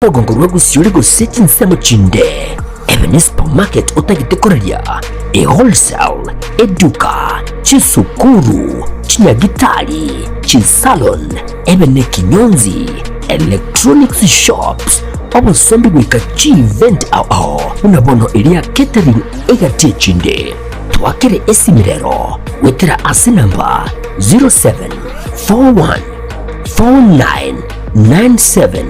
Orogongo rwa gusii ore gose chinsemo chinde, ebe ne supermarket otagete koraria, e wholesale, eduka, chisukuru, chinyagitari, chisalon, ebe ne kinyonzi, electronics shops, obosombi goika chievent ao ao buna bono eria catering egati echinde. Twakere esimi rero goetera ase namba 0741 4997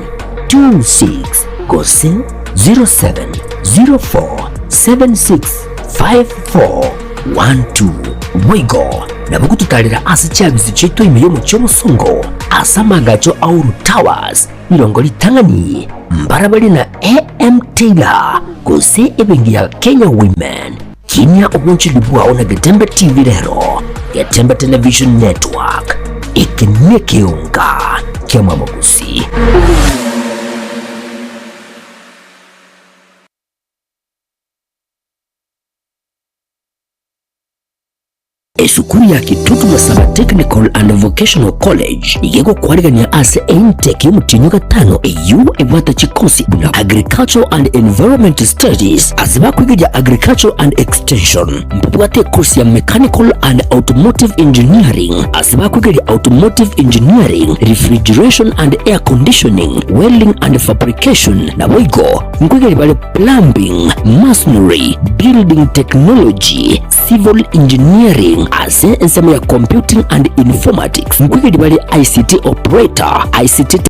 26 gose 0704765412. Boigo nabo gototarera ase chiabisi chiaito ime y'omochie omosongo ase amaagacho a Uhuru Towers, rirongo ritang'ani, mbarabare na AM Taylor gose ebenki ya Kenya Women. Kinia obonchori bwao na Getembe TV rero, Getembe Television Network, eke nekeonga ki'amamogusi. Esukuru ya Kitutu Masaba Technical and Vocational College nigo egokwarigania ase eintake y'omotienyi o gatano eyio ebwate chikosi buna Agricultural and Environment Studies ase bakwegeria Agricultural and Extension. Mbabwate ekosi ya Mechanical and Automotive Engineering ase bakwegeria Automotive Engineering, Refrigeration and Air Conditioning, Welding and Fabrication naboigo nkwegeria bare Plumbing, Masonry, Building Technology, Civil Engineering ase ensemo ya Computing and Informatics nkoigeria bare ICT Operator, ICT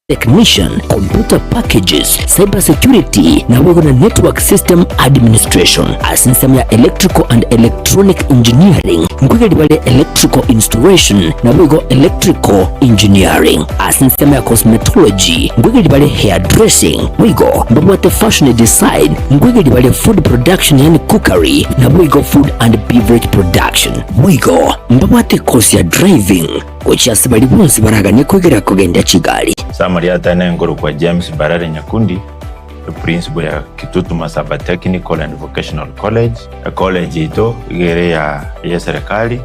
Technician, Computer Packages, Cyber Security naboigo na Network System Administration. Ase ensemo ya Electrical and Electronic Engineering nkoigeria bare Electrical Installation naboigo Electrical Engineering. Ase ensemo ya Cosmetology nkoigeria bare Hairdressing boigo mbabwate Fashion Design Nkoigeria bare food production yaani cookery naboigo food and beverage production. Boigo mbabwate course ya driving gochia ase baria bonsi baraganie koigera kogendia chigari. Samari atane nkorokwa James Mbarare Nyakundi, eprinciple ya Kitutu Masaba Technical and Vocational College. Ecollege yaito iga ere ya eyeserikali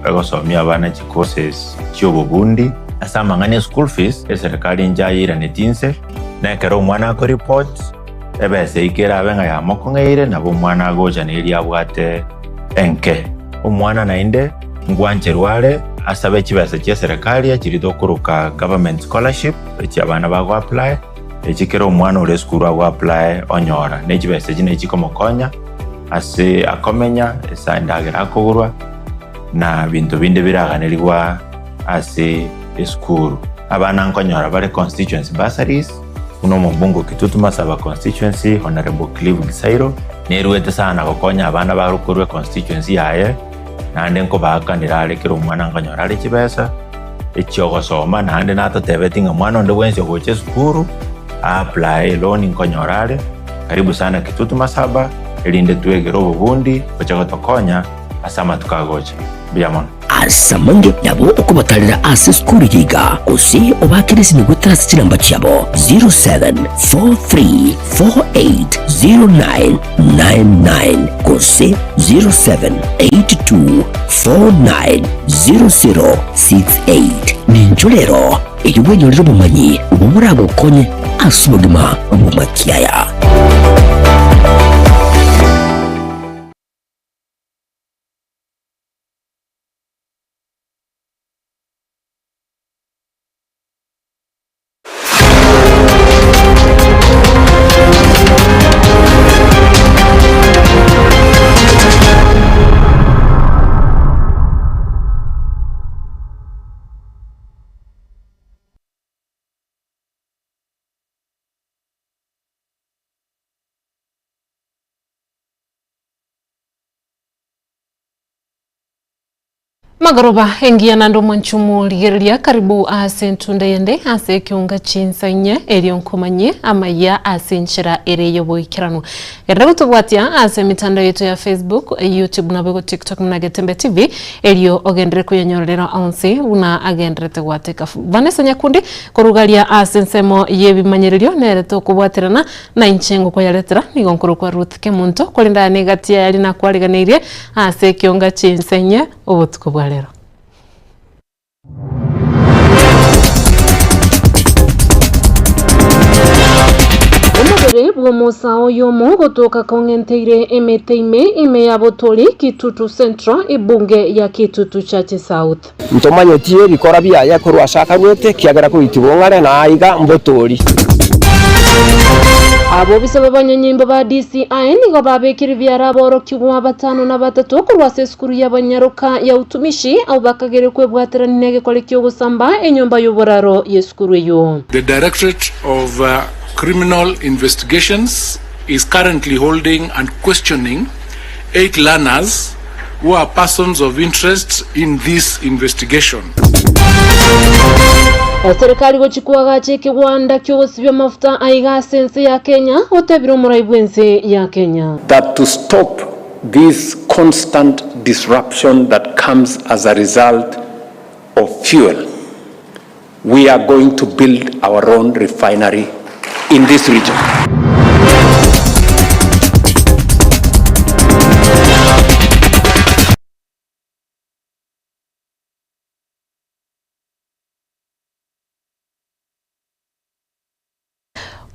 egosomia abana chicourses chiobobundi. Ase amang'ana eschool fees, eserikali nchayeiranetie inse, na ekero omwana akoreport, Ebesa eyio kerabe ng'a yamokong'eire, nabo omwana agocha neria abwate enke. Omwana naende ngwancherwa are asabe chibesa chi'eserekari echiria tokoroka government scholarship, echi abana bago apply, echi kera omwana ore esukuru ago apply onyora. Ne chibesa echi nachi chikomokonya ase akomenya, ase endagera akogorwa, na binto binde biraganerigwa ase esukuru. Abana nkonyora bare constituency bursaries. Buna omobunge o Kitutu Masaba Constituency, Honourable Clive Gisairo, nerwete sana gokonya abana bare korwa econstituency yaye, naende nkobaakanera are kera omwana nkonyora are chibesa echiogosoma, naende natotebetie ng'a mwana onde bwensi ogocha esukuru a apply eloan nkonyora are. Karibu sana Kitutu Masaba, erinde twegere obobundi gocha gotokonya ase amatuko agocha. Mbuya mono. Ase amange nabo okobatarera ase esukuru eye iga, gose obaakere esimi goetera ase chinamba chiabo 0743480999 gose 0782490068. Nincho rero erio bwenyorere obomanyi obwo boragokonye ase obogima bw'amakiaya. Magoroba engiya naende omwanchumu rigereria karibu ase entunda eyende ase ekeunga chinsa inye erio nkomanyie amayia ase enchera ere y'oboikeranu. Gerera gotobwatia ase emitandao yaito ya Facebook, YouTube naboigo TikTok buna Getembe TV erio ogenderere koyanyorerera onsi buna agendererete gwateka. Vanessa Nyakundi korugaria ase ensemo y'ebimanyererio nere tokobwaterana Na inche ngokoyaretera, nigo nkorokwa Ruth Kemunto, korende aya negati yaye aria nakwariganeirie ase ekionga chi'ense enye obotuko bwa rero. Omobere bw'omosa oyomo gotoka kong'enteire emete ime, ime ya Botoli, Kitutu Central, ebunge ya Kitutu Chache South. Ntomanyeti ebikora biaye korwa ase akaruete, ekiagera koitigwa ong'are na aiga mbotoori. Abobisa b'abanyanyimbo ba DCI nigo babekire ebiara aborokigwa batano na batato korwa ase esukuru y'abanyaroka ya Utumishi abwo bakagere kwebwaterania negekore ki'ogosamba enyomba y'oboraro y'esukuru eyio. The Directorate of Criminal Investigations is currently holding and questioning 8 learners who are persons of interest in this investigation. Eserekari gochia koagacha ekegwanda ki'ogosibia amafuta aiga ase ense ya Kenya, otebire omorai bw'ense ya Kenya. That to stop this constant disruption that comes as a result of fuel, we are going to build our own refinery in this region.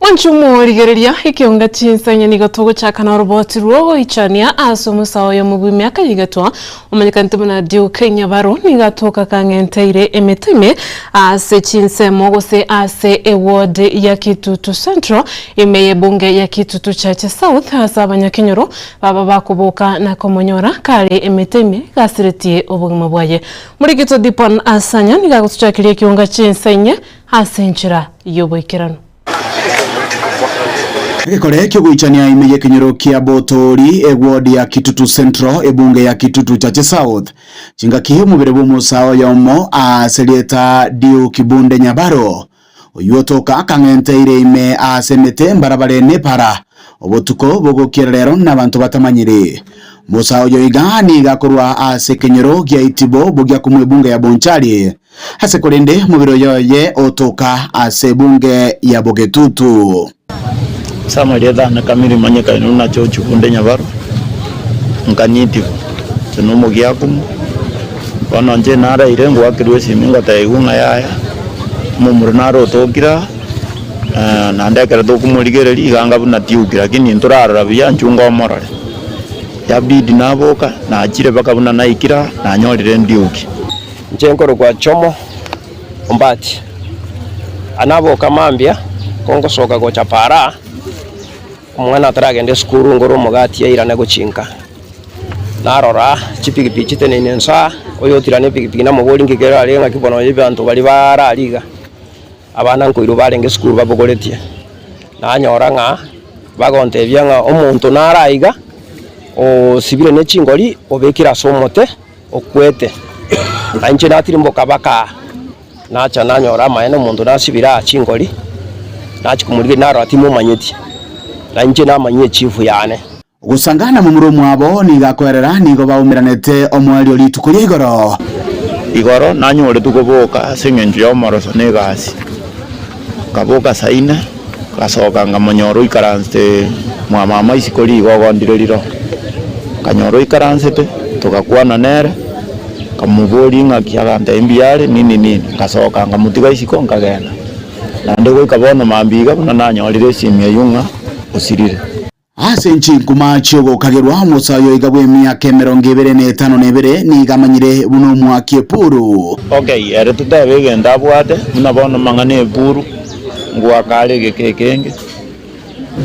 Mwanche omorigereria ekeonga chinsanya nigo togochaka na oroboti rw'ogoichania ase omosae oyomo bw'emiaka yigetwa omanyekanete buna Duke Nyabaro nigo atoka kang'enteire emete ime ase chinsemo gose ase eward ya Kitutu Central ime y'ebunge ya Kitutu Chache South ase abanyakenyoro baba bakoboka na komonyora kare emete ime gasiretie obogima bwaye. Morikito Dipon Asanya nigo agotochakeria ekeonga chinsa inye ase enchera y'oboikeranu. Egekore ki'ogoichania ime y'ekenyoro kia Botoori, eward ya Kitutu Central, ebunge ya Kitutu Chache South. Chingaki omobere bw'omosae oyomo ase rieta Diu Kibunde Nyabaro, oyio otoka akang'enteire ime ase emete mbarabare nepara, obotuko bogokiera rero nabanto batamanyiri. Omosae oyo iga nigo akorwa ase ekenyoro gia Itibo bogia komwa ebunge ya Bonchari. Ase korende omobere oye oye otoka ase ebunge ya Bogetutu. Ase amarieta ane kamiri manyekaine buna George Bunde Nyabaro, nkanyitigwa, inche na omogiakumu, bono inche naraire ngoakerwa esimi ngotebiwa ng'a yaya, omomura nare otokire aa, naende ekero tokomorigereria iga anga buna tiuki lakini ntorarora buya inchuo ngomorore. Yabidi naboka, nachire mpaka buna naikire aa, nanyorire ndiuki. Inche nkorokwa Jomo Ombati. Naboka mambia, kongosoka gocha para, omwana ataragenda esukuru ngore omogati airane gochia nka. Narora chipikipiki chiteneine inse aa, oyotirana epikipiki namoborie nki kere aria ng'aki bono abanto baria bare aria iga, abana nkoirwa barenge esukuru babogoretie. Nanyora ng'a bagontebia ng'a omonto nare aiga, osibire ne chingori obekire ase omote. Okwete, na inche natirimboka baka nacha nanyora amaene omonto nasibire aa chingori, nachia komorigereria narora timomanyeti, na inche namanyie echifu yane. Ogosangana momura omwabo nigo akoerera, nigo baumeranete omoerio rituko ria igoro. Igoro nanyoretwe koboka ase engencho y'omoroso na egasi, nkaboka saa ine, ngasoka nkamonyora oikaransete mwa mama isiko rigo ogondire riro. Nkanyora oikaransete, togakwana nere, nkamoboria ng'aki agantebia mbuya are nini nini, ngasoka nkamotiga isiko nkagenda. Naende goika bono mambia iga buna nanyorire esimi eyio ng'a osirire. Ase chinkuma chi'ogokagerwa, omosae oyo iga bw'emiaka emerongo ebere na etano na ebere nigo amanyire buna omoaki epuru. Okay, ere totebe egento abwate, buna bono mang'ana epuru, ngoaka are egeka ekenge,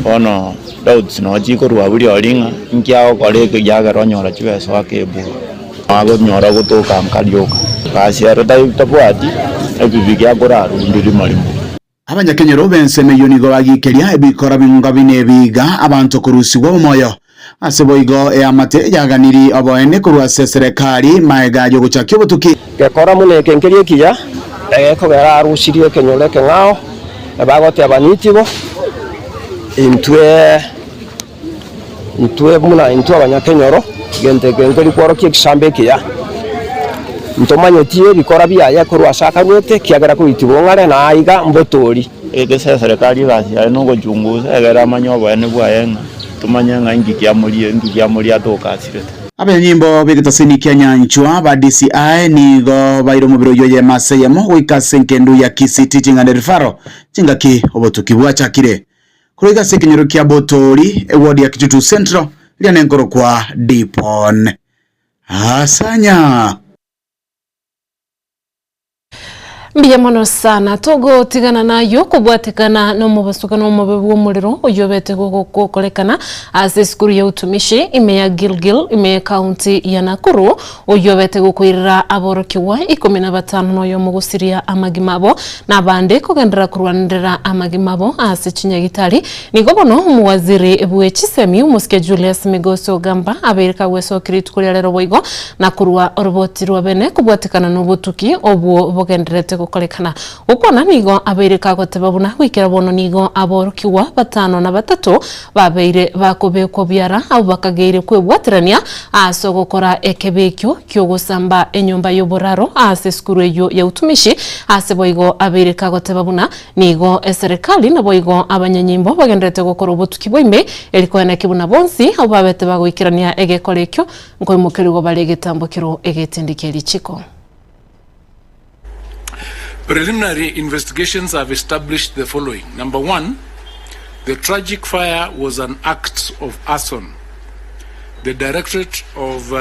bono doubts noo chikorwa abwo rirorio ng'a inki agokora eke ekiagera onyora chibesa oake epuru. Agonyora gotoka nka rioka, gasi ere tabwati, ebibiki akorarundia rimo rimo. Abanyakenyoro b'ensemo eyio nigo bagiikeria ebikora bing'unga bine ebiiga abanto korusigwa omoyo. Ase boigo eamate yaganiri oboene korwa ase eserekari magega y'ogochakia obotuki. Gekora buna eke nkeria ekiya, egekogera arusirie ekenyoro ekeng'ao, na bagoteba nitigo, intwe intwe buna intwe abanyakenyoro, gento eke nkeri kworokia ekisambo ekiya. Ntomanyeti ebikora biaye korwa ase akaruete, ekiagera koitigwa ong'are na aiga mbotoori. Egese eserekari egasi yaye nogochungusa, egere amanye oboene bwaye ng'a tomanye ng'a inki kiamorie, inki kiamoria atoka asirete. Abanyanyimbo b'egetasini kia Nyanchwa ba DCI nigo baire omobere oyio eyemo ase eyemo goika ase engendu ya Kisii Teaching and Referral chingaki obotuki bwachakire. Korwa iga ase ekenyoro kia Botoori, eward ya Kitutu Central, riria nenkorokwa Dipon Asanya. Mbuya mono sana. Togotigana nayio kobwatekana nomobasukano omobe bw'omorero oyio obete gokorekana ase esukuru ya utumishi ime ya Gilgil ime ye county ya Nakuru oyio obete gokoirera aborokigwa ikomi na batano noyomo gosiria amagima abo na abande kogenderera korwanerera amagima abo ase chinyagitari. Nigo bono omowaziri bwe chisemi omosike Julius Migosi Ogamba abeire kagwesokia rituko ria rero boigo na korua oroboti rwa bene kobwatekana nobotuki obwo bogendererete gokorekana. Gokwana nigo abeire kagoteba buna goikera bono nigo aborokigwa batano na batato babeire bakobekwa biara abwo bakageire kwebwaterania ase ogokora ekebe ekio ki'ogosamba enyomba y'oboraro ase esukuru eyio ya utumishi ase boigo abeire kagoteba buna Nigo eserekari naboigo abanyanyimbo bagendererete gokora obotuki bwa ime, eri koeneki buna bonsi abwo babete bagoikerania egekora ekio nkoimokerigwa bare egetambokero egetindi kie richiko. Preliminary investigations have established the following, Number one, the tragic fire was an act of arson. The Directorate of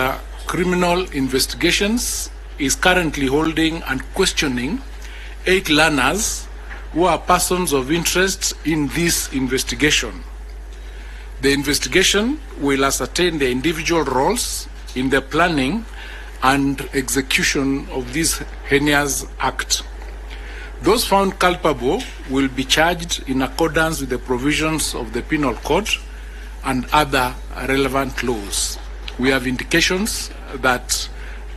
Criminal Investigations is currently holding and questioning 8 learners who are persons of interest in this investigation. The investigation will ascertain their individual roles in the planning and execution of this heinous act. Those found culpable will be charged in accordance with the provisions of the Penal Code and other relevant laws. We have indications that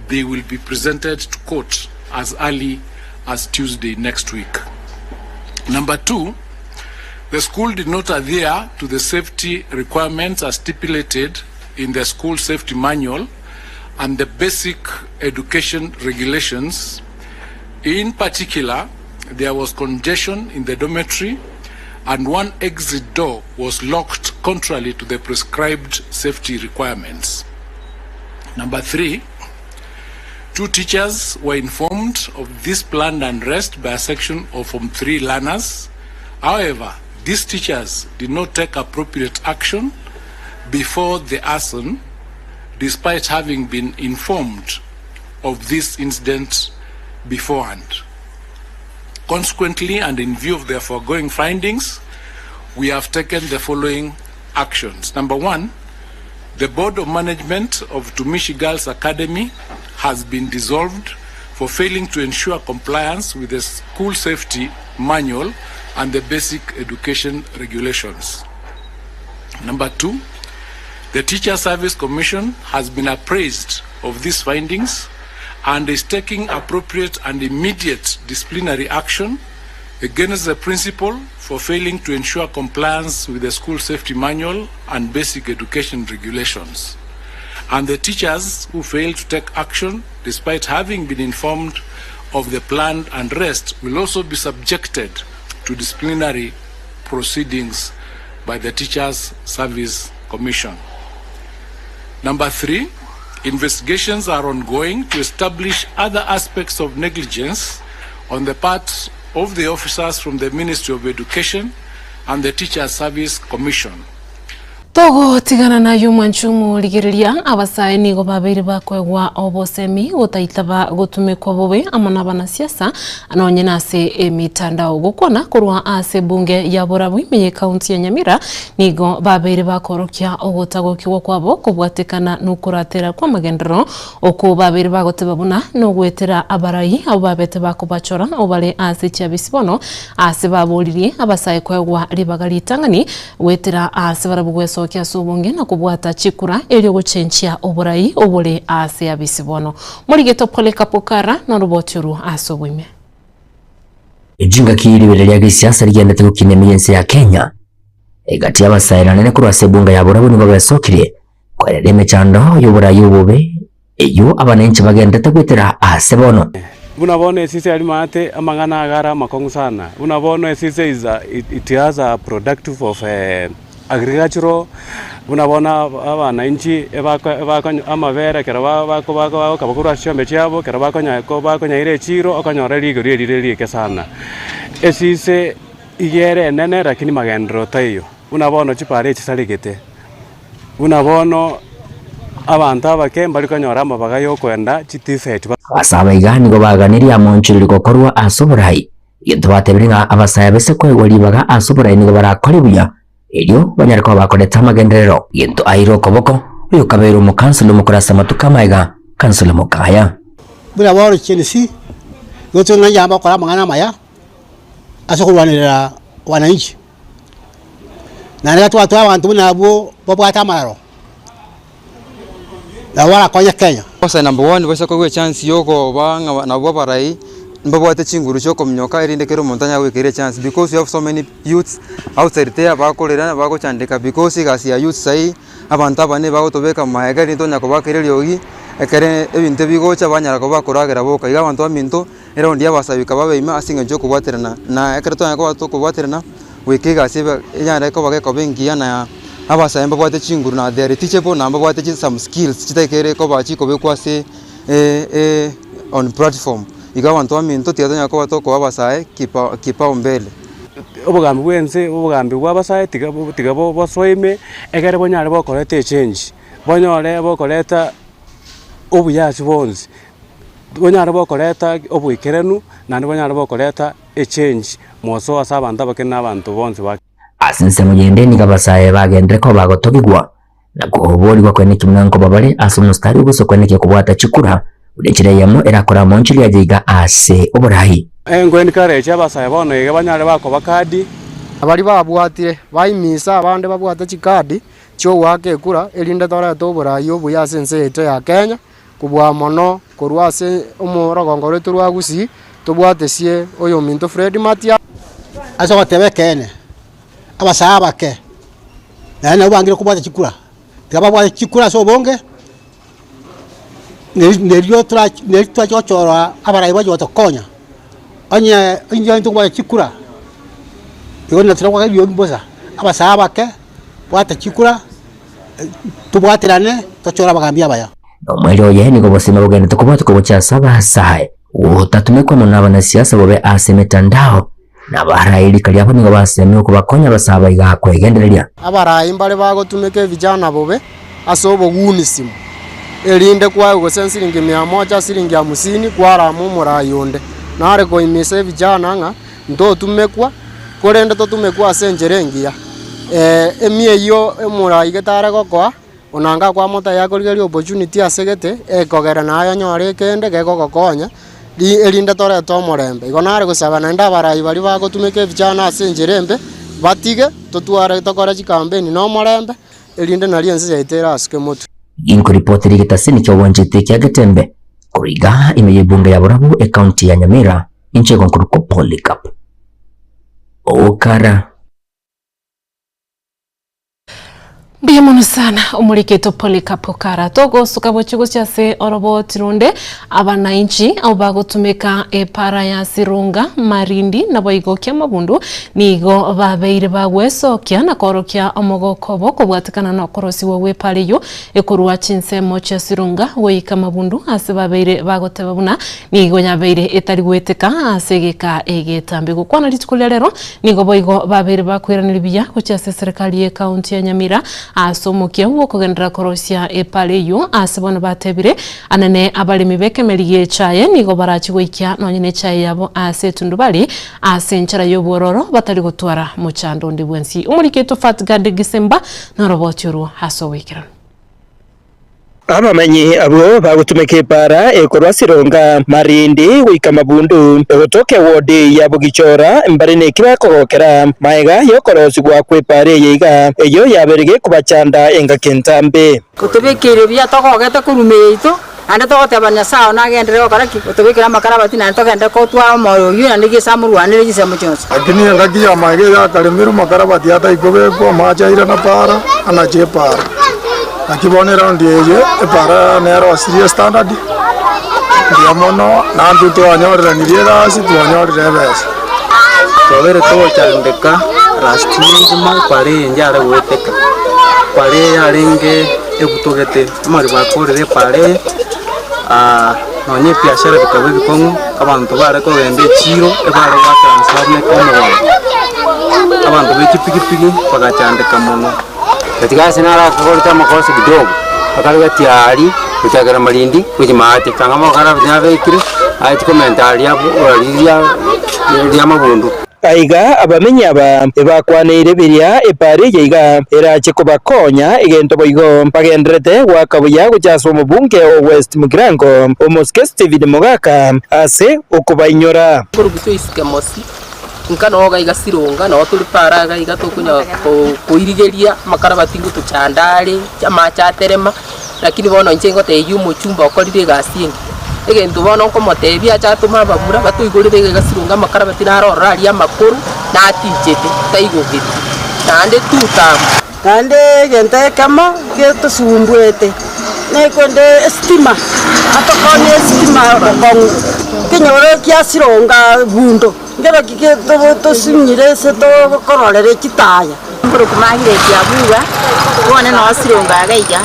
they will be presented to court as early as Tuesday next week. Number two, the school did not adhere to the safety requirements as stipulated in the school safety manual and the basic education regulations. In particular, there was congestion in the dormitory and one exit door was locked contrary to the prescribed safety requirements. Number three, two teachers were informed of this planned unrest by a section of Form 3 learners. However, these teachers did not take appropriate action before the arson, despite having been informed of this incident beforehand. Consequently, and in view of the foregoing findings, we have taken the following actions. Number one, the Board of Management of Tumishi Girls Academy has been dissolved for failing to ensure compliance with the school safety manual and the basic education regulations. Number two, the Teacher Service Commission has been appraised of these findings and is taking appropriate and immediate disciplinary action against the principal for failing to ensure compliance with the school safety manual and basic education regulations, and the teachers who failed to take action despite having been informed of the planned unrest will also be subjected to disciplinary proceedings by the Teachers Service Commission. Number three, investigations are ongoing to establish other aspects of negligence on the part of the officers from the Ministry of Education and the Teachers Service Commission. Togotigana nayio mwanche omorigereria, abasae nigo babeire bakoegwa obosemi gotaitaba gotumekwa bobe amo nabanasiasa nonye nase emitandao. Gokwana korwa ase ebunge ya Borabu ime y'ecounty ya Nyamira nigo babeire bakorokia ogotagokigwa kwabo kobwatekana nokoratera kw'amagenderero Okwo babeire bagoteba buna nogwetera abarai abwo babete bakobachora obare ase chiabisi bono, aase baboririe abasae koegwa ribaga ritang'ani goetera aase barabwo gwesokia ase obonge na kobwata chikura erio gochenchia oborai obore aase abisi bono. Morigeto Polycarp Okara noroboti orwo ase oboime. Chingaki riberera ria gesiasa rigendete gokina ime y'ense ya Kenya, egati y'abasae nanene korwa ase ebunga ya Borabu nigo besokirie Kwerera emechando y'oboraai obobe, eyio abananchi bagenderete goetera aase bono. Buna bono esise aria maate amang'ana iga are amakong'u sana, buna bono esise is a it has a productive of agricultural, buna bono abananchi ebako ebakonyo amabere ekero ba bako bako bagoka korwa ase chiombe chiabo, ekero bakonya ko bakonyaira echiro okonyora rigori erire riike sana. Esise iga ere enene lakini magenderero taiyo. Buna bono chipara echi chisaregete, buna bono abanto abake mbari konyora amabaga y'okoenda chitifeti. Ase abaiga nigo baganerie amonchoreri gokorwa ase oborai. Egento batebire ng'a abasae base koegwa ribaga ase oborai nigo barakore buya, erio banyare koba bakoreta amagenderero. Egento aire okoboko, oyokabeire omokansela omokoro ase amatuko amaega, Kansela Mokaya. Buna bono chinsi, nigo tore ng'a bakora amang'ana amaya ase okorwanerera wananchi. Naende twatwara abanto buna abwo babwate amararo, nabo barakonye Kenya. Gose number one baise koigwa echance ya okoba ng'a nabwo abarai, mbabwate chinguru chia okominyoka erinde kera omonto anyare goikera echance because we have so many youths outside there bakorera bagochandeka because egasi ya youths sahii, abanto abanene bagotobeka magega erinde tonya kobakera eriogi, ekere ebinto bigocha banyara koba bakoragera boka. Iga abanto baminto. Eraundi y'abasabika babe ime ase engencho y'okobwaterana, na ekero twanyara koba tokobwaterana, goika egasi ebe enyare koba gekoba engiya na abasae mbabwate chinguru na they are teachable na mbabwate chi some skills chitakeire koba chikobekwa ase on platform. Igo abanto baminto tiga tonyare koba tokoba abasae kipa kipaumbele. Obogambi bwa ense, obogambi bwa abasae tiga tiga bosoe ime, ekere bonyare bokoreta echange, bonyore bokoreta obuya ase bonsi. Bonyare bokoreta oboikeranu, naende bonyare bokoreta echange moso ase abanto abake na abanto bonsi ba. Ase ensemo yende nigo abasae bagenderere koba bagotogigwa, na koborigwa kweneki buna nkoba bare ase omostari obosa kweneki okobwata chikura, buna enchera eyemo erakore amonchori aye iga ase oborai. Engo encourage abasae bono iga banyare bakoba kadi. Baria babwatire baimisa abande babwate chikadi chiogoaka ekura erinde torete oborai obuya ase ense yaito ya Kenya. Kobua mono korwa ase omorogongo roito rwa Gusii, tobwatesie oyominto Fred Matia. Ase ogoteba ekeene, abasae abake naende nabwo bangire kobwata chikura, tiga babwate chikura ase obonge, neri nerio tora neri torache gochora abarai bache gotokonya, onye onye ntokobwata chikura, igo natorabwate eriogi bosa, abasae abake, bwata chikura. Tobwaterane tochore abagambi abaya. Na omoerio oye nigo obosemi bogenderete kobwateka gochia ase abasae, gotatumekwa mono nabanasiasa bobe ase emetandao, na abarai rika riabo nigo basemigwe kobakonya abasae aba iga kwegendereria. Abarai mbare bagotumeka ebijana bobe ase obogunisimu, erinde kwaegwa gose nsiringi mia moja, siringi hamsini, kwarama omorai onde. Nare koimisa ebijana ng'a ntotumekwa, korende totumekwe ase enchera engiya. Emia eyio omorai gete are gokoa, onanga kwamotebia akorigereria opportunity ase gete, ekogera naye onyore ekende gekogokonya, ri erinde torete omorembe. Igo nare gosaba naende abarai baria bagotumeka ebichana ase enchera embe, batige, totware tokore chikampeni na omorembe, erinde nario ense yaito erasuke motwe. Inkoripotera egetasini ki'obwanchete kia Getembe korwa igaa ime y'ebunge ya Borabu, ecounty ya Nyamira. Inche igo nkorokwa Polycarp. Okara. Mbuya mono sana omoriketo Polycarp Okara. Togosuka bochie gochia ase oroboti ronde abanainchi abo bagotumeka epara ya Sirunga, Marindi naboigo Kiamabundu nigo babeire bagwesokia na koorokia omogoko obo kobwatekana nokorosiwa gw'epara eyio ekorwa chinsemo chia Sirunga goika Mabundu ase babeire bagoteba buna Nigo yabeire etari goeteka ase egeka egetambe. Gokwana rituko ria rero, nigo boigo babeire bakoiraneria buya gochia ase eserekari ye county ya Nyamira ase omokia bw'okogenderera korosia epara eyio ase bono batebire anene abaremi b'ekemeri gi'echaye nigo barachi goikia nonye nechaye yabo ase etundubari ase enchera y'obwororo batari gotwara mochando onde bwensi. Omoriki oito Fatgard Gisemba noroboti orwo ase oboikeranu. Abamenyi abwo bagotumeka epaara ekorwa Sironga, Marindi goika Mabundu, egotoka ewodi ya Bogichora mbare neki bakogokera magega y'okorosigwa kw'epaara eye iga, eyio yabeire gekobachanda engaki entambe. Otobekeire buya togogete korwa ime yaito, naende togoteba Nyasae oo nagenderere gokora ki? Gotobekera amakara abati naende togenderere kotwara omoyo oyio naende Yeso amorwanere chinsemo chionsi. Lakini engaki y'amaiga eyakaremirwe makarabati ataikobekwa, amache airana para, anache epara. Naki bono eraundi eye epara nero osirie estandard, mbuya mono, naintwe twanyoreranirie egasi, twanyorire ebesa. Twabere togochandeka last year engima epara eye yare goeteka, epara eye yarenge ebutogete, amariba akorire epara eye nonya ebiashara bikaba ebikong'u, abanto bare kogenda echiro ebare goakansa buna omogondo, abanto be. chipigipigi bagachandeka mono. Katika ase naro akakorete amakosa kidogo, akarua tiari gochakera marindi gochia maate, kanga amagoro nabekire aye komenta aria riria ria amabundo. Aiga abamenyi aba ebakwaneire biria epaara eye iga erache kobakonya egento boigo bagendererete goaka buya gocha ase omobunge o West Mugirango omosike Stephen Mogaka ase okobainyora. Korwa isike mosi, Inka noo iga iga sironga, noo tore para iga iga tokonya koirigeria amakarabati ngotochanda are, amache aterema, lakini bono inche ngotebia omochumba okorire egasi engiya. Egento bono nkomotebia ache atome abamura batoigorere iga iga sironga amakarabati naro ororo aria amakoro, natichete, taigogeti, naende two term. Naende egento ekemo getosumbuete, nekwende esitima, atokonye esitima bokong'u, ekenyoro kia sironga bundo, nkeraki tosinyire ase tokororera chitaya. Nkorokwa Margaret Abuga, bono noo sironga iga iga,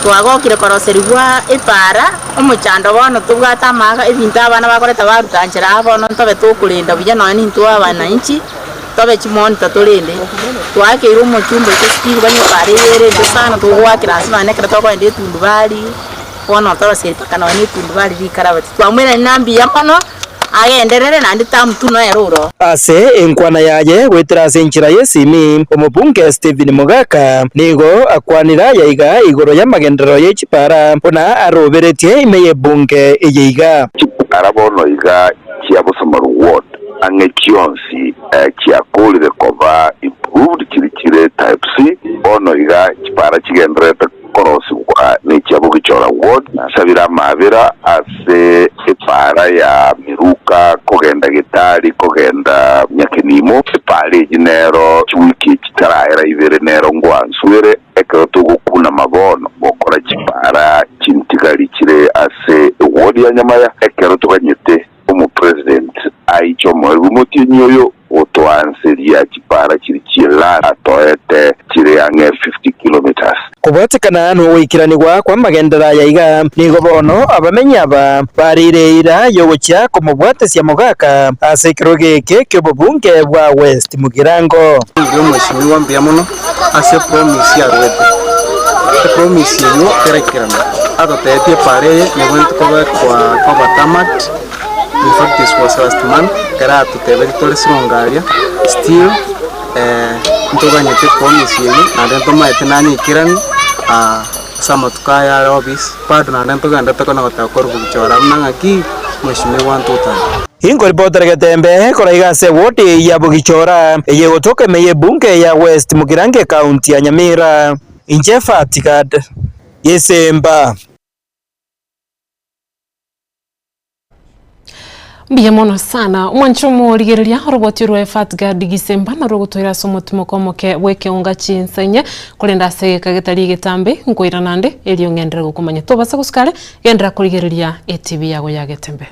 twagokire koroserigwa epaara, omochando bono tobwate amaga ebinto abana bakoreta baruta nchera aa bono ntobe tokorenda buya nonya nintwe abananchi. Tobe chimonita torende, twakeirwe omochumba oito Steve banywe epara eye ere ense sana togoakera ase nonya ekero tokoenda etundubari, bono otoroseiri mpaka nonya na etundubari rikarabati. Twamwerani na mbuya mono, agenderere naende term two nere oro. Ase enkwana yaye goetera ase enchera y'esimi, omobunge Stephen Mogaka nigo akwanire aya iga igoro y'amagenderero ye chipara buna aroberetie ime y'ebunge eye iga. Chipara bono iga chia Bosomaru Ward ang'e chionsi chiakorire koba improved chiri chire type C, bono iga chipara chigendererete korosigwa nechia Bogichora Ward. Nasabire amabera ase epara ya Miruka kogenda Gitari kogenda Nyakenimo, epara eyio nero chiwiki echi chitaraera ibere nero ngwansuere ekero togokunama bono gokora chipara chintigari chire ase eward ya Nyamaya ekero toganyete Omopresident aiche omoerio bw'omotienyi oyo gotoanseria chipara chiri chi'elami atoete chire ang'e 50 kilometres. Kobwatekana nogoikeranigwa kw'amagenderero aya iga, nigo bono abamenyi aba bareire eira y'ogochia komobwatesia Mogaka ase ekerogo eke ki'obobunge bwa West Mugirango. Riria omweshimiwa mbuya mono ase epromise aruete. Epromise eyio teraikerana. Atotebetie epara eye nebwenerete kobekwa koba tarmacked, in fact it was last month ekero atotebetie tore sironga aria, still ntoganyete epromise eyio naende ntomaete nanyeikerani ase amatuko aya are office, bado naende ntogenderete kona goteba korwa bogichora buna ng'aki mweshimiwa ntotare. Inkoripotera getembe koraiga ase ewodi ya Bogichora eye egotoka ime y'ebunge ya West Mugirango ekaunti ya Nyamira. Inche Fatigad Gesemba. Mbuya mono sana omwancho omorigereria oroboti rwa Fatgard Gisemba narwo gotoira ase omotimoko omoke bw'ekeonga chinsa inye korende ase egeka getari egetambe nkoirana nde erio ng'enderere gokomanya tobasa gosuka are genderera korigereria etv yago ya Getembe.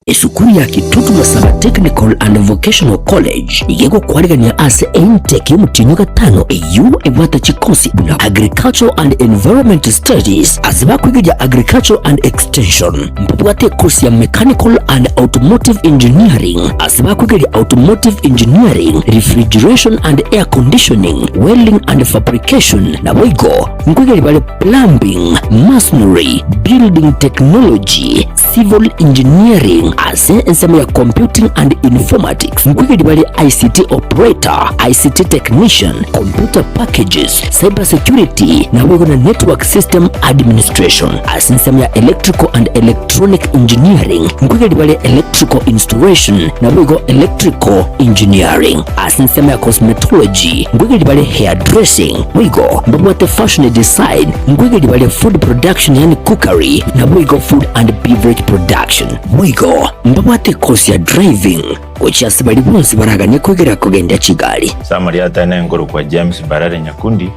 Esukuru ya Kitutu Masaba Technical and Vocational College nigo egokwarigania ase intake y'omotienyi o gatano eyio ebwate chikosi buna Agricultural and Environment Studies ase bakwegeria Agricultural and Extension. Mbabwate ekosi ya Mechanical and Automotive Engineering ase bakwegeria Automotive Engineering, Refrigeration and Air Conditioning, Welding and Fabrication naboigo nkwegeria bare Plumbing, Masonry, Building Technology, Civil Engineering ase ensemo ya Computing and Informatics nkwegeri bare ICT Operator, ICT Technician, Computer Packages, Cyber Security naboigo na Network System Administration. Ase ensemo ya Electrical and Electronic Engineering nkwegeri bare Electrical Installation naboigo Electrical Engineering. Ase ensemo ya Cosmetology nkwegeri bare Hairdressing boigo mbabwate Fashion Design nkwegeri bare Food Production yaani Cookery naboigo Food and Beverage Production. Boigo mbabwate ekosi ya Driving gochia ase baria bonsi baraganie kwegera kogendia chigari. Samari atene nkorokwa James Barare Nyakundi,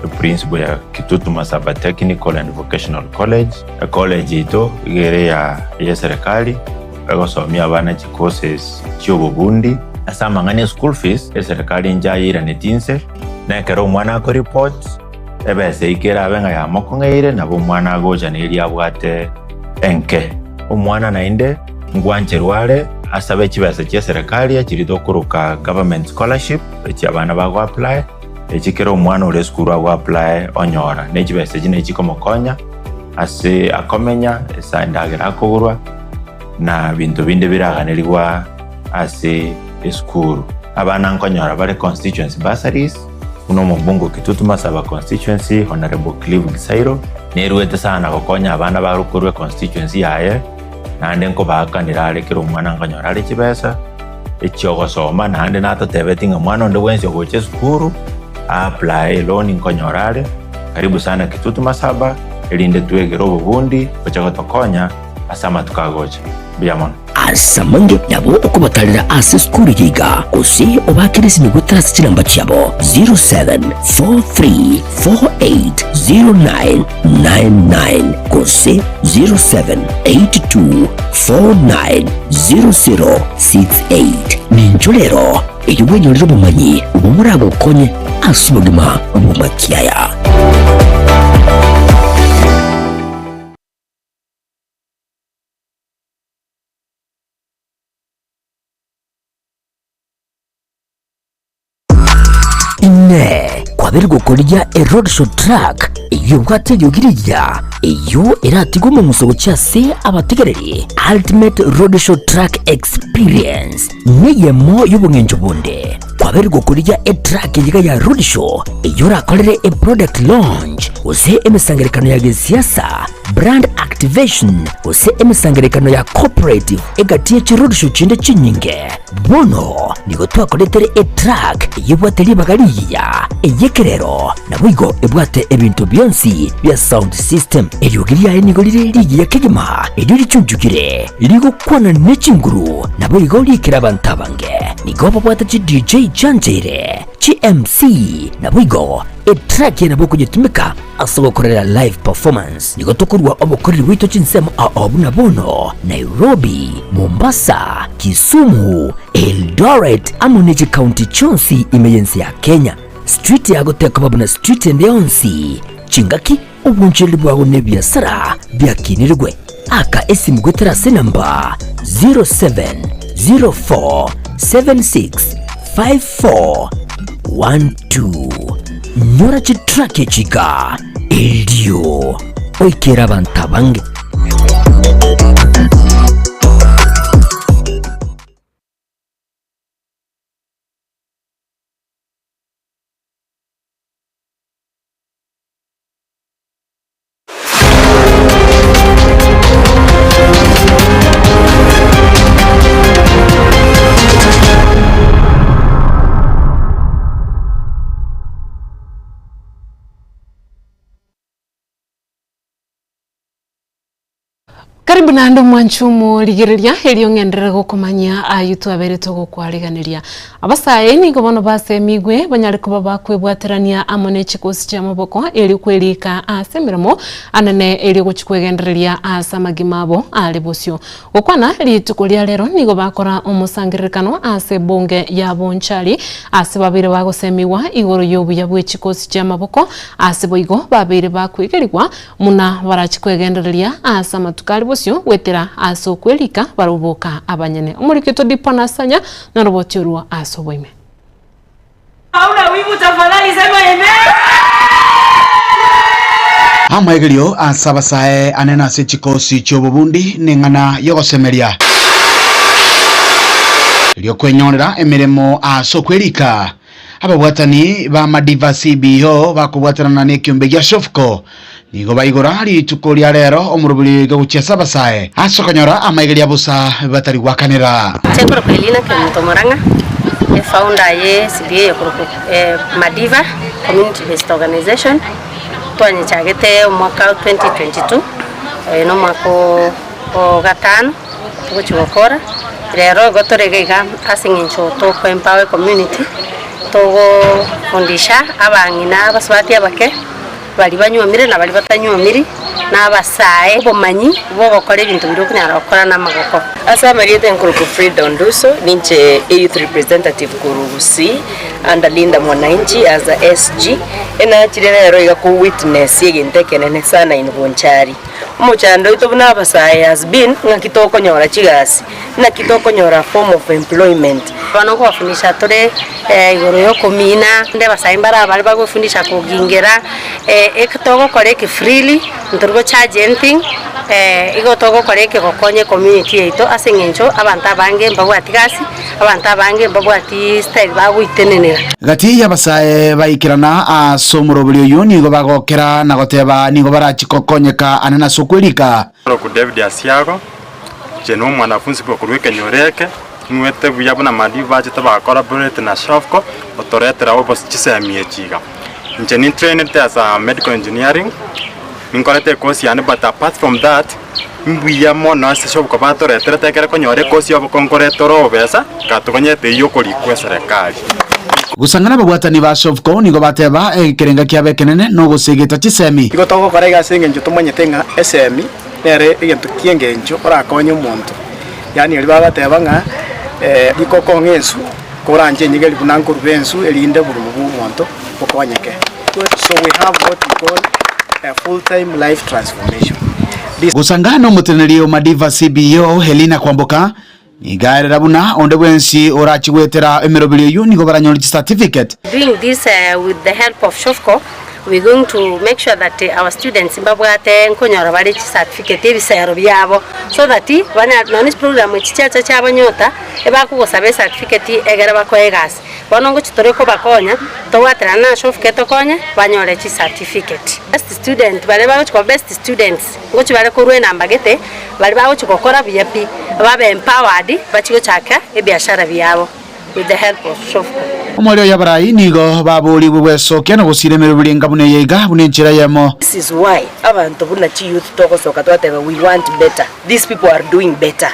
Eprinciple ya Kitutu Masaba Technical and Vocational College, Ecollege yaito iga ere ya eserikali egosomia abana chicourses chiobobundi. Ase amang'ana e school fees, eserikali inche ayeiraneti inse, na ekero omwana akoreport, ebesa eyio kerabe ng'a yamokong'eire, nabo omwana agocha neria abwate enke. Omwana naende ngwancherwa are asabe chibesa chia eserikali echiria tokoroka government scholarship, echi abana bago apply. Echi kera omwana ore esukuru ago apply onyora, ne chibesa echi nachi chikomokonya ase akomenya, ase endagera akogorwa, na binto binde biraganerigwa ase esukuru. Abana nkonyora bare constituency bursaries, buna omobunge o Kitutu Masaba constituency Honourable Clive Gisairo, neruete sana gokonya abana bare korwa econstituency yaye, naende nkobaakanera are kera omwana nkonyora are chibesa. echi'ogosoma, naende natotebetie ng'a mwana onde bwensi ogocha esukuru a-apply eloan nkonyora are, karibu sana Kitutu Masaba, erinde twegere obobundi gocha gotokonya ase amatuko agocha. Mbuya mono. Ase amange nabo okobatarera ase esukuru eye iga, gose obaakere esimi goetera ase chinamba chiabo 0743480999 gose 0782490068. Nincho rero erio bwenyorere obomanyi obwo boragokonye ase obogima bw'amakiaya. Inee! Kwabeire gokorigia eroadshow truck eyio ebwate eriogi rigiya, eyio eratigwe omong'uso gochia ase abategereri? Ultimate Roadshow Truck Experience neyemo y'obong'encho bonde. Kwabeire gokorigia etruck eyio iga ya roadshow eyio orakorere eproduct launch gose emesangererekano ya gesiasa, brand activation gose emesangererekano ya corporate egati ye chiroadshow chinde chinyinge. Bono nigo twakoretere etruck eyebwate ribaga rigiya, ey'ekerero, naboigo ebwate ebinto bionsi bia sound system. Eriogi riaye nigo rire rigiya kegima, erio richunchukire, rigokwana ne chinguru, naboigo riikere abanto abange. Nigo babwate chi DJ chiancheire, chi MC, naboigo etruck eye nabo okonyetumeka Ase ogokorera live performance nigo tokorua obokoreri bwaito chinsemo ao buna bono Nairobi, Mombasa, Kisumu, Eldoret amo ne chikaunti chionsi ime y'ense ya Kenya. Street yago tekoba buna street ende yonsi, chingaki, obonchoreri bwago na ebiasara biakinirigwe. Aka esimu goetera ase enamba 0704765412. Nyora chitraki echi iga, erio oikere abanto abange. Karibu naende omwanchi omorigereria erio ng'enderere gokomanyia ayio twabeire togokwariganeria. Abasae nigo bono basemigwe banyare koba bakwebwaterania amo ne chikosi chi'amaboko erio kwerika ase emeremo anene erio gochia kwegendereria ase amagima abo are bosio. Gokwana rituko ria rero nigo bakora omosangererekano ase ebunge ya Bonchari ase babeire bagosemigwa igoro y'obuya bwe chikosi chi'amaboko ase boigo babeire bakwegerigwa Muna barache kwegendereria aase amatuko are bosio goetera aase okwerika barabwo boka abanyene. Omoriki oito Dipo Nasanya naroboti orwo aase oboime. Hauna wivu tafadhali sema amen. Amaegerio ase abasae anene ase chikosi chi'obobundi neng'ana y'ogosemeria, ri'okwenyorera emeremo ase okwerika. Ababwatani ba Madiva CBO bakobwatanana nekiombe gia Shofco nigo baigora rituko ria rero omoroberi oiga gochia ase abasae ase okonyora amaiga ria bosa batari gwakanera. Inche nkorokwa Elina Kemunto Murang'a, efounder ye CBA ekorokwa Madiva Community Based Organization, twanyechagete omwaka o 2022, oyo na omwaka o gatano togochia gokora, rero igo tore iga iga ase eng'encho toko empower ecommunity. Togofundisha abang'ina abasubati abake, baria banywomire na baria batanywomiri, na abasae obomanyi bw'ogokora ebinto biria okonyara gokora namagoko. Ase amarieta enkorokwa Frida Onduso, ninche e youth representative korwa Gusii under Linda Mwananchi as a SG, enachire rero iga ko witness egento ekenene sana in Bonchari. Omochando oito buna abasae has been ng'aki tokonyora chigasi, naki tokonyora form of employment. Bono nkobafundisha tore igoro y'okomina, naende abasae mbare abare bagwefundisha kogingera, eke togokora eke freely, ntori go charge anything, igo togokora eke gokonya ecommunity yaito ase eng'encho abanto abange mbabwati gasi, abanto abange mbabwati style bagoitenenera. Gati y'abasae baikerana ase omoroberi oyio nigo bagokera na goteba nigo barachi gokonyeka ane nase okwerika. Korokwa David Asiago, inche nomwanafunsi bwa korwa ekenyoro eke, ng'wete buya buna Madiba bachete ba collaborate na Shofco gotoretera obos chisemi echi iga. Inche nintrainete as a medical engineering, ninkorete ecourse yane but apart from that, mbuya mono ase Shofco batoreterete ekere konyora ecourse ya obokonkorete ore obesa, gatokonyete eywo okorikwa eserekari. Gosang'ana ababwatani ba Shofco nigo bateba ekerenga kiabo ekenene nogosegeta chisemi. Igo togokora iga ase engencho tomanyete ng'a esemi nere egento ki'engencho orakonye omonto. Yaani aria bagateba ng'a rikoko ng'a ensu, koranche enyegeri buna nkoruba ensu erinde oborimo bwa omonto bokonyeke. So we have what we call a full time life transformation. This. Gosangana omoteneneri o Madiva CBO Helina Kwamboka nigo aerera buna onde bwensi orachi goetera emeroberio eyio nigo baranyore chicertificate. Doing this with the help of Shofco we going to make sure that our students mbabwate nkonyora bare chicertificate ebisero biabo so that banya nonye chiprogram echi chiacha chiabanyota ebakogosaba ecertificate egere bakoe egasi. Bono ngochi tore kobakonya tobwaterane na Shofco etokonye banyore chicertificate. Best student baria bagochi koba best students ngochi bare korwa enamba gete baria bagochi gokora buya pi babe empowered bachie gochaka ebiashara biabo with the help of Shofco. Omweri oyo abarai nigo baboorigwe gwesokia na gosiira emeroberi enga buna eye iga, buna enchera eyemo. This is why abanto buna chi youth togosoka twateba we want better, these people are doing better.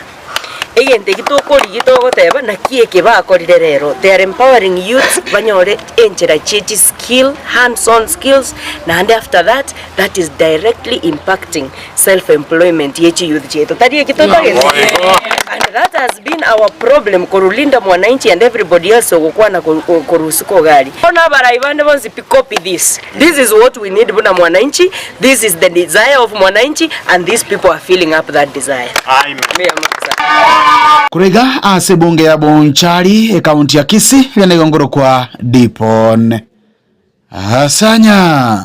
Egento eki tokorigia togoteba naki eke bakorire rero, they are empowering youths banyore enchera chie chi skill, hands on skills, naende after that, that is directly impacting self employment ye chi youth chiaito. Tari eki totagete? And that has been our problem korwa Linda Mwananchi and everybody else ogokwana korwa isiko iga aria. Bono abarai bande bonsi pi copy this, this is what we need buna mwananchi, this is the desire of mwananchi and these people are filling up that desire. Korwa iga ase ebunge ya Bonchari, ekaunti ya Kisii, eria nigo nkorokwa Dipon Asanya.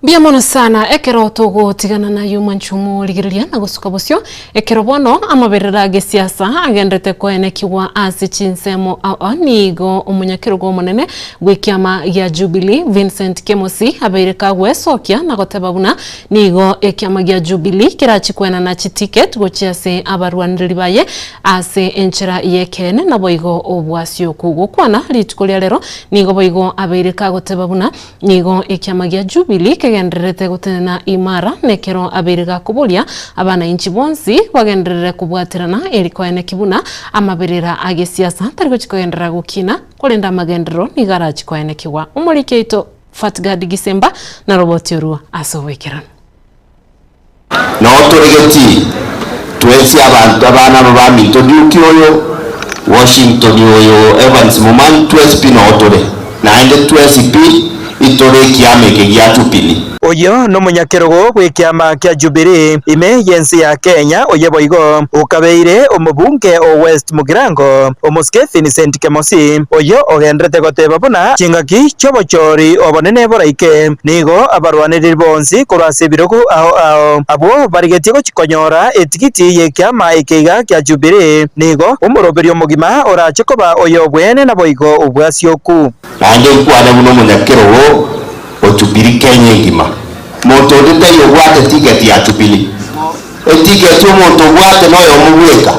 Mbuya mono sana ekero togotigana naye omwanchi omorigereria na gosuka bosio ekero bono amaberera agesiasa agenderete koenekigwa ase chinsemo ao nigo omonyakerogo omonene bw'ekiama gia Jubilee Vincent Kemosi abeire kagwesokia na goteba buna nigo ekiama gia Jubilee kerachi koenana chiticket gochia ase abarwanereri baye ase enchera y'ekeene naboigo obwasioku gokwana rituko ria rero nigo boigo abeire kagoteba buna Nigo ekiama gia Jubilee kegendererete gotenena imara, na ekero abeire gakoboria abanainchi bonsi bagenderere kobwaterana eri koeneki buna amaberera a gesiasa tari gochi kogenderera gokina, korende amagenderero nigo arachi koenekigwa. Omoriki oito Fatgard Gisemba naroboti orwo ase oboikeranu. Nao toregeti twensi abanto abana aba baminto Duke oyo, Washington oyo, Evans Momanyi twensi pi noo tore, naende twensi pi itore ekiama eke gia Jubilee. Oyio nomonyakerogo bw'ekiama kia Jubilee ime y'ense ya Kenya oye boigo okabeire omobunge o West Mugirango omosike Vincent Kemosi oyio ogenderete goteba buna chingaki chi'obochori obonene boraike nigo abarwanereri bonsi korwa ase ebirogo ao ao abwo barigetie gochikonyora etigiti y'ekiama eke iga kia Jubilee nigo omoroberio omogima orache koba oyobweene naboigo obwasioku. Naende nkwane buna omonyakerogo o Jubilee Kenya engima. Monto onde taiyo obwate ticket ya Jubilee. Etiketi omonto obwate noyomo bweka,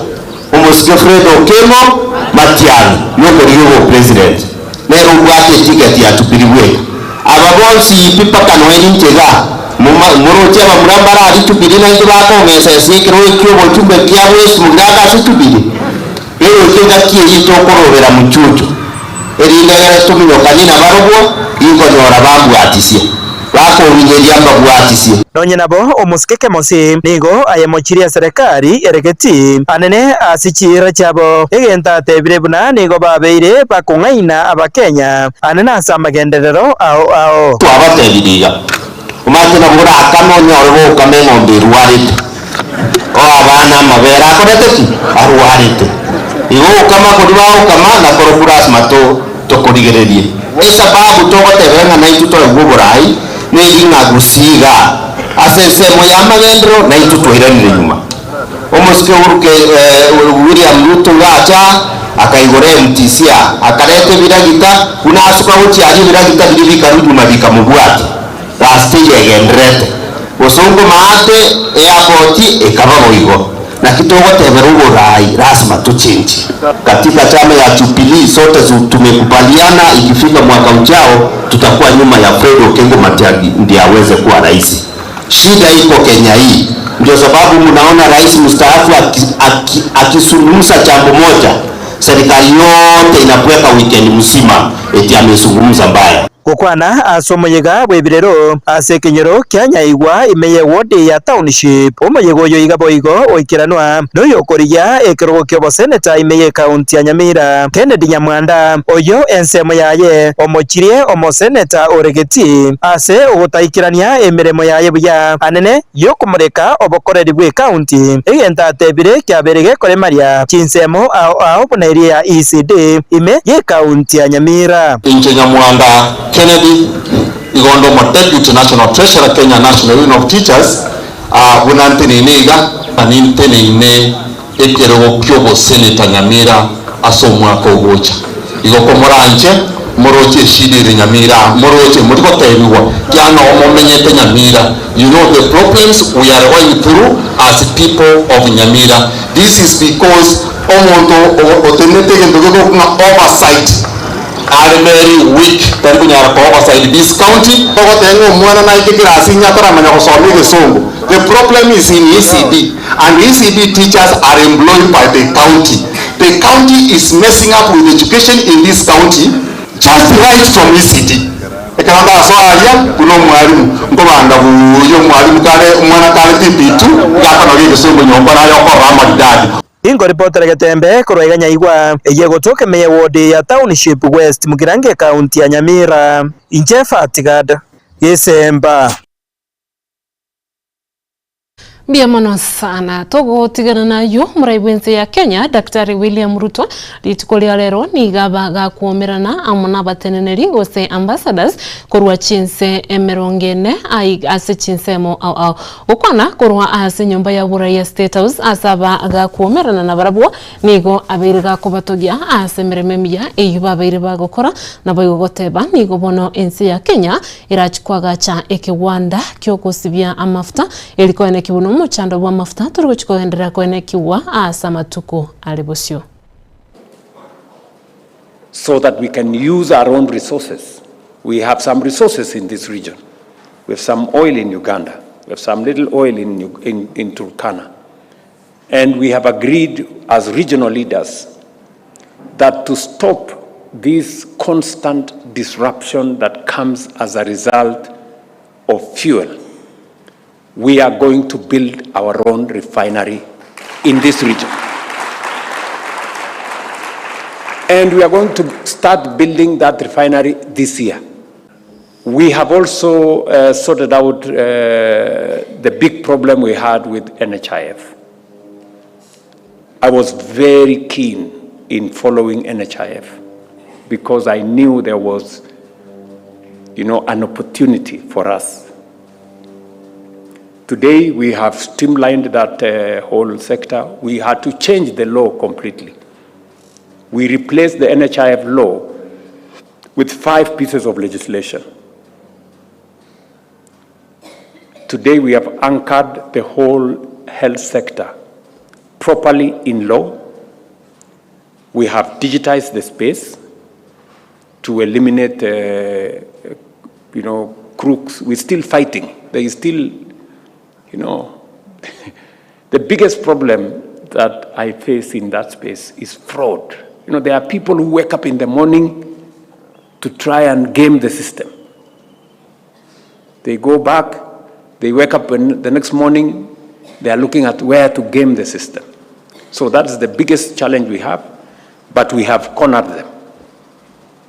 omosike Fred Okengo Matiang'i nokorigia obopresident. Nere obwate etiketi ya Jubilee bweka. Aba bonsi pi mpaka noe ninche igaa, moroche abamura mbare aria Jubilee naintwe bakong'esa ase ekerogo ekio obochumbe kia West Mugirango ase Jubilee. Egoika engaki eyio tokorobera mochuchu, erinde egere tominyokanie nabarobwo, inkonyora bambwatisie, bakonginyeria mbabwatisie. Nonye nabo omosike Kemosi nigo ayemochirie eserekari eregeti anene ase chiira chiabo, egento atebire buna nigo babeire bakong'aina Abakenya anene ase amagenderero ao ao. Twabatebirie iga, Omanyete nabo orakame onyore gokama eng'ombe erwarete, oe abana amabere akorete ki? Arwarete. Igo ogokama koria bagokama nakorokwo lasima tokorigererie. Esababu togotebera ng'a naintwe toegwe oborai neri ng'a gusii igaa ase ensemo y'amagenderero naintwe twairanire nyuma. Omosike Uhuru Ke William Ruto iga acha aa akaigora MTC aa akareta ebiragita buna asuka gochia aria ebiragita biria bikarwa nyuma bikamobwatia. Gasi teiyo egendererete. Bosongo maate airport ekaba boigo. Naki togotebera oborai lasima tochenjie. Katika chama ya Jubilee sote tumekubaliana ikifika mwaka ujao tutakuwa nyuma ya Fred Okengo Matiang'i ndiye aweze kuwa rais. Shida iko Kenya hii ndio sababu mnaona rais mstaafu akizungumza jambo moja serikali yote inabweka weekend mzima eti amezungumza mbaya. Gokwana ase omoyega bw'ebirero ase ekenyoro kia Nyaigwa ime y'ewodi ya Township. Omoyega oyo iga boigo oikeranwa noyokorigia ekerogo ki'oboseneta ime y'ekaunti ya Nyamira, Kennedy Nyamwanda, oyio ensemo yaye omochirie omoseneta ore getii ase ogotaikerania emeremo yaye buya anene y'okomoreka obokoreri bw'ekaunti, egento atebire kiabeire gekoremaria chinsemo ao ao buna eria ya ECD ime y'ekaunti ya Nyamira. Inche Nyamwanda Kennedy, igo onde omo Deputy National Treasurer Kenya National Union of Teachers, buna nteneine iga, na ninteneine ekerogo ki'oboseneta Nyamira ase omwaka ogocha. Igo komoranche moroche eshida ere Nyamira aa, moroche mori gotebigwa kiagera noo momenyete Nyamira, you know the problems we are going through as people of Nyamira. This is because omonto otenenete egento gekorokwa ng'a oversight are very weak, tari konyara ko oversight this county. Togoteba ng'a omwana naike kirasi inye ataramanya gosoma egesongo, the problem is in ECD and ECD teachers are employed by the county. The county is messing up with education in this county just right from ECD. Ekero ndasoa aria buna omwalimu, nkobanga buya omwalimu kare omwana kare PP2 iga akonoria egesongo nyomba naye okorora amaridadi. Inkoripotera getembe korwa iga Nyaigwa, eyio egotoka ime ye ward ya Township West Mugirango ekaunti ya Nyamira. Inche Fatigad Gesemba. Mbuya mono sana. Togotigana nayio omorai bw'ense ya Kenya Daktari William Ruto rituko ria rero nigo aba gakuomerana amo nabateneneri gose ambassadors korwa chinse emerongo ene ase chinsemo ao ao. Gokwana korwa ase enyomba ya borai ya State House ase aba gakuomerana nabarabwo nigo abeire gakobatogia ase emeremo emiya eyio babeire bagokora naboigo goteba nigo bono ense ya Kenya Erachie koagacha ekegwanda ki'ogosibia amafuta, eri koenekigwa nomochando bw'amafuta tori gochia kogenderera koenekigwa ase amatuko are bosio. So that we can use our own resources. We have some resources in this region. We have some oil in Uganda. We have some little oil in, in, in Turkana. And we have agreed as regional leaders that to stop this constant disruption that comes as a result of fuel, we are going to build our own refinery in this region. And we are going to start building that refinery this year. We have also uh, sorted out uh, the big problem we had with NHIF. I was very keen in following NHIF because I knew there was, you know, an opportunity for us. Today, we have streamlined that uh, whole sector. We had to change the law completely. We replaced the NHIF law with five pieces of legislation. Today, we have anchored the whole health sector properly in law. We have digitized the space to eliminate, uh, you know, crooks. We're still fighting. There is still, you know, the biggest problem that I face in that space is fraud. You know, there are people who wake up in the morning to try and game the system. They go back, they wake up in the next morning, they are looking at where to game the system. So that's the biggest challenge we have, but we have cornered them.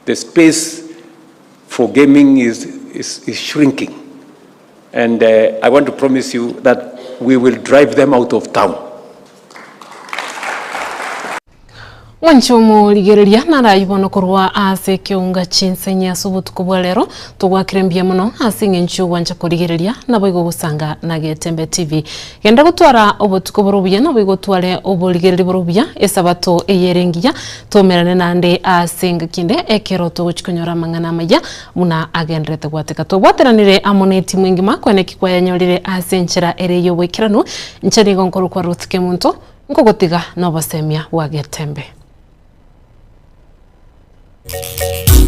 The space for gaming is, is, is shrinking. And uh, I want to promise you that we will drive them out of town. Mwanche omorigereria narayi bono korwa ase ekeunga chinsenyi ase obotuko bwa rero togwakire mbuya mono ase eng'encho yogwancha korigereria naboigo gosanga na Getembe TV. Genda gotwara obotuko bore obuya naboigo otware oborigereria bore obuya esabato eye ere engiya tomerane naende ase engaki ende ekero togochi konyora amang'ana amaya buna agenderete gwateka. Twabwateranire amo netimu engima kweneki kwayanyorire ase enchera ere ey'oboikeranu. Inche nigo nkorokwa Ruth Kemunto Nkogotiga nobosemia bwa Getembe.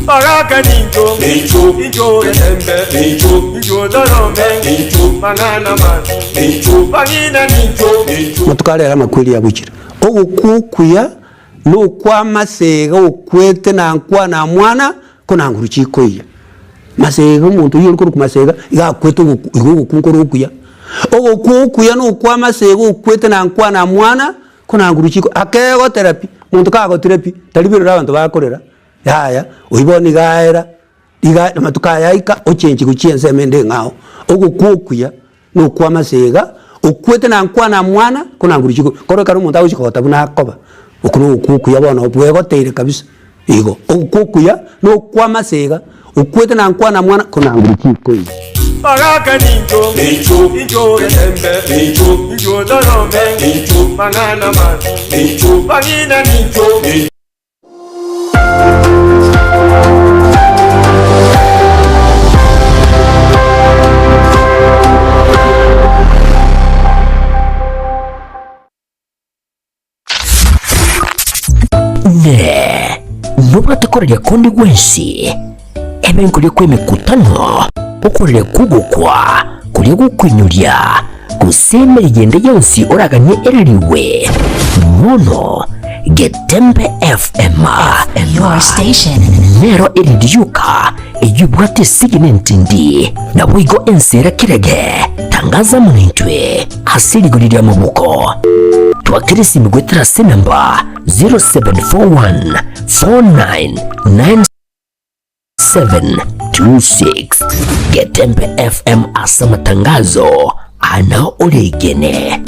Baraka nincho, nincho getembe, nincho torome, mang'ana mabi, bang'ina nincho. Motuko arere amakweri agochire. Ogokwa okuya nokwamasega okwete na nkwana mwana ko na nguru chikoiya. Masega omonto oyio ore korokwa masega iga akwete ogoku igo ogokwa nkore okuya. Ogokwa okuya nokwamasega okwete na nkwana mwana ko na nguru chiko akegotera pi, monto kagotire pi, tari birori abanto bakorera, yaya, oyio bono iga aera, iga amatuko aya aika ochenchi gochia ensemo ende eng'ao. Ogokwa okuya nokwamasega okwete na nkwana mwana ko na nguru chiko koro ekero omonto agochia kogota buna akoba, okwo nogokwa okuya bono bwegoteire kabisa. Igo, ogokwa okuya nokwamasega, okwete na nkwana mwana ko na nguru chikoiya. Baraka nincho, nincho getembe, nincho torome, mang'ana mabi, bang'ina nincho. Inee! Nobwate koraria konde gwensi, ebe nkoria kw'emekutano, okoraria kw'ogokwa, koria gokoinyoria, gose emeriga ende yonsi oraganie erarigwe? Bono Getembe FM Your station. nero erindi yoka eyio ebwate esegi na entindi, naboigo ense era kerege. Tangaza amo naintwe ase rigori ri'amaboko. Twakere esimi goetera ase enamba 0741 49 726 Getembe FM ase amatangazo ana oregene.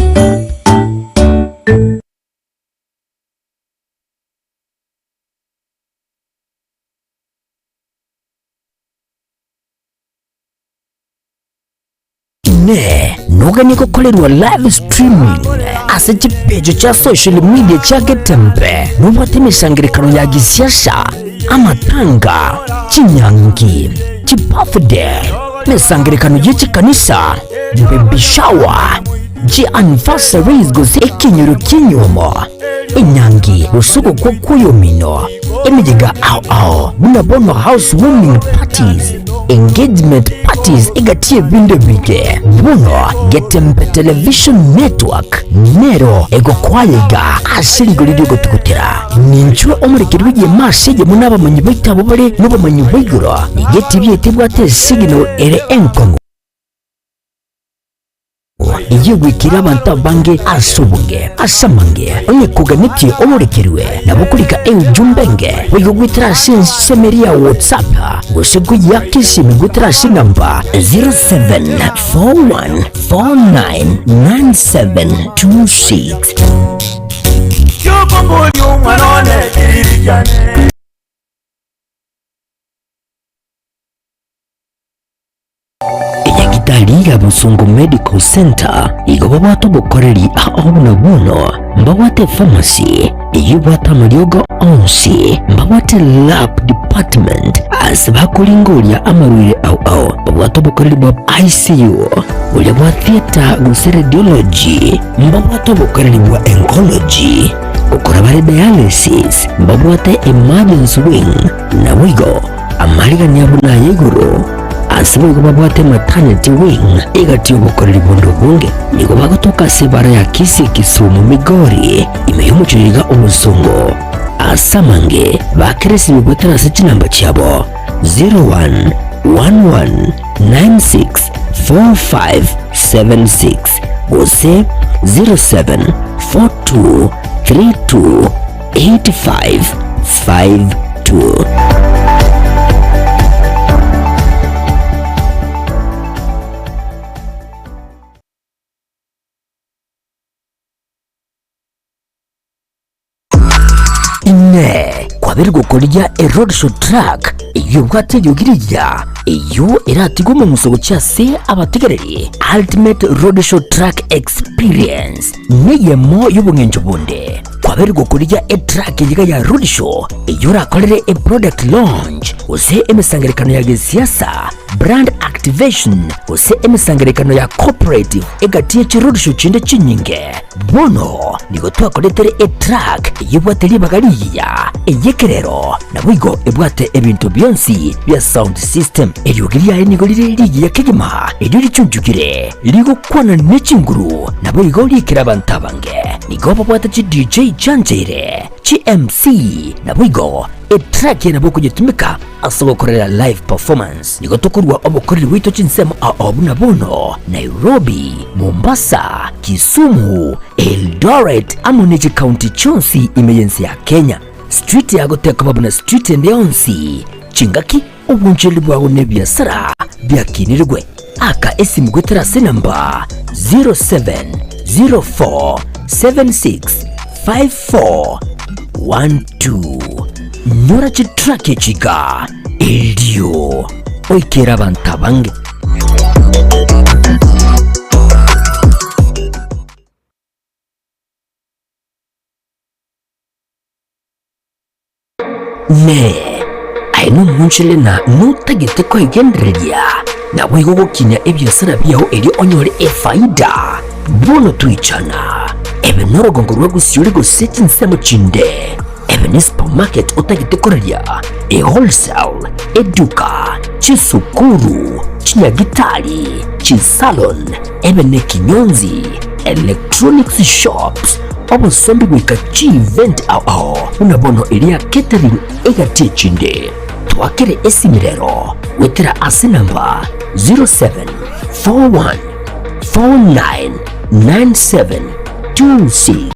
Inee! Noganie gokorerwa live streaming ase chipeji chia social media chia Getembe? Nobwate emesangerekano ya gisiasa, amatanga, chinyangi, chibirthday, emesangerekano ye chikanisa, baby shower, chi anniversaries gose ekenyoro ki'enyuomo, enyangi gose ogokwa kw'oyomino, emeyega ao ao buna bono house warming parties, engagement parties egati y'ebinto ebinge. Bono Getembe Television Network nero egokoa iga ase rigori ri'ogotugutera. Ninchwe omorekeri bw'egeema ase eyemo n'abamanyi baito abwo bare nobomanyi bwa igoro, nigo etibi yaito ebwate esignal ere enkong'u eyio egwikire abanto abange ase obonge. Ase amange, onye koganetie oborekerwe, nabo okorika eujumbe enge boigo goetera ase ensemo eria ya WhatsApp gose koyiaka esimi goetera ase enamba 0741499726. Enyagitari ya Bosongo Medical Centre igo babwate obokoreri ao buna bono mbabwate epharmacy eyio ebwate amariogo onsi, mbabwate lab department ase bakoringoria amarwaire ao ao, babwate obokoreri bwa ICU, boria bwa theatre gose radiology, mbabwate obokoreri bwa oncology, gokora bare dialysis, mbabwate emergency wing, naboigo amarigani abo naya igoro. Ase boigo babwate maternity wing egati y'obokoreri bonde obonge. Nigo bagotoka ase ebara ya Kisii Kisumu Migori ime y'omochie iga Obosongo. Ase amange bakera esimi goetera ase chinamba chiabo 0111964576 gose 0742328552. Inee! Kwabeire gokorigia eroadshow truck eyio ebwate eriogi rigiya, eyio eratigwe omong'uso gochia ase abategereri? Ultimate Roadshow Truck Experience neyemo y'obong'encho bonde. Kwabeire gokorigia etruck eyio iga ya roadshow eyio orakorere eproduct launch gose emesangererekano ya gesiasa, brand activation gose emesangererekano ya corporate egati ye chiroadshow chinde chinyinge. Bono nigo twakoretere etruck eyio ebwate ribaga rigiya, ey'ekerero, naboigo ebwate ebinto bionsi bia sound system. Eriogi riaye nigo rire rigiya kegima, erio richunchukire, rigokwana ne chinguru, naboigo riikire abanto abange. Nigo babwate chi DJ chiancheire, chi MC, naboigo etruck eye nabo okonyetumeka Ase ogokorera live performance nigo tokorua obokoreri bwaito chinsemo ao buna bono Nairobi, Mombasa, Kisumu, Eldoret amo ne chikaunti chionsi ime y'ense ya Kenya. Street yago tekoba buna street ende yonsi, chingaki, obonchoreri bwao na ebiasara biakinirigwe. Aka esimu goetera ase enamba 0704765412. Nyora chitrack echi iga erio oikere abanto abange. Ne, aye nomonchorere na notagete koegendereria, naboigo gokinia ebiasara biao erio onyore efaida. Bono toichana, ebe norogongo rwa gosiori gose chinsemo chinde, ebe ne supermarket otagete koraria, ewholesale, eduka, chisukuru, chinyagitari, chisalon, ebe nekinyonzi, electronics shops, obosombi goika chievent ao ao buna bono eria catering egati echinde. Twakere esimi rero goetera ase namba 0741 499726.